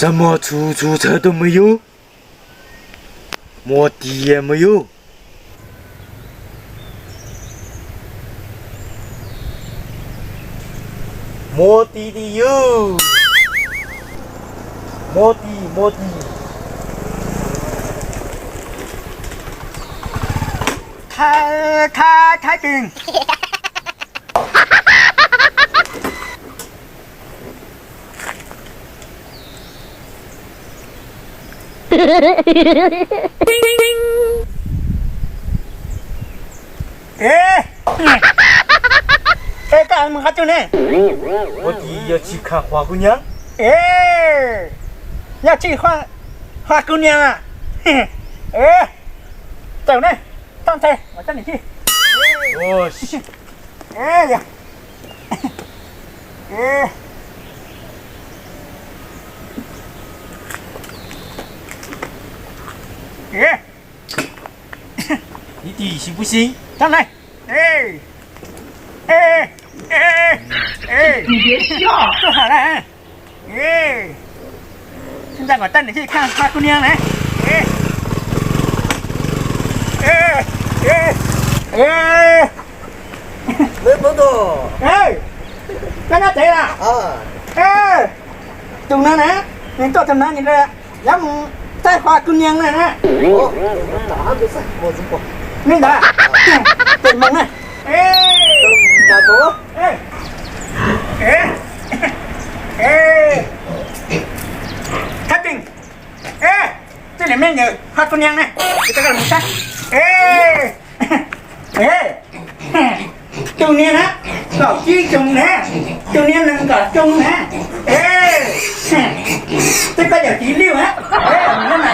Txaj muag txhu txhu txhawv tuaj mog yug. Muag tiag mog yug. Muag tiag tiag yug. Muag tiag, muag tiag. Thaj, thaj, thaj twg? Ê, ê, koj mus qhov twg ne? Ua cas yog tsis kam qhuas kuv niag? Ê, yog tsis qhuas kuv niag. Ê, tawm ne, txhob nthe, ua txhob niam tij. Ê, yog. Ê. Ê. Ib tug sim pub si. Txhob nthe. Ê. Ê. Ê. Ê. Tuaj hais na. Ê. Tsis ntag kom txhob niam tij, kam qhuas kuv niag na. Ê. Ê. Ê. Ê. Ê, koj nyob tsev los? Ê, tus no na, nws tuaj tus no nws yuav mus txhob qhuas kuv niag na na. Li ntawd, tes moos na. Ê, ê, ê, thab tij, ê, tij li me nyuam qhuas kuv niag na, tsis tau mus saib. Ê, ê, tus niag na, kaum tsib xyoo na, tus niag nees nkaum xyoo na. Ê, twb koj yawm txiv liaj na. Ê, mus na.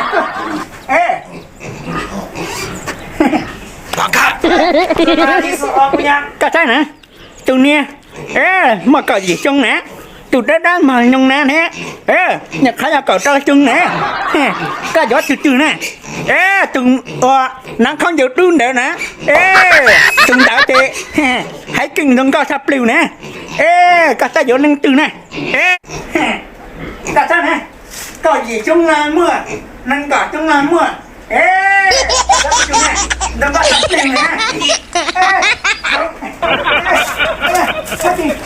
Ê, koj saib na, tus niag, ê, muaj kaum yim xyoo na, tus dawb dawb mos nyoos na ne, ê, nyuam qhuav yog kaum rau xyoo na. Koj yuav tus twg na? Ê, tus uas hnav khaub ncaws dub ntawd na. Ê, tus ntawd ces haiv keej nrog nkoj tshaj plaws na. Ê, koj xav yuav leej twg na? Ê, koj saib na, kaum yim xyoo los muaj, nees nkaum xyoo los muaj. Ê, nrog nkoj tshaj plaws na. Ê, thab tij,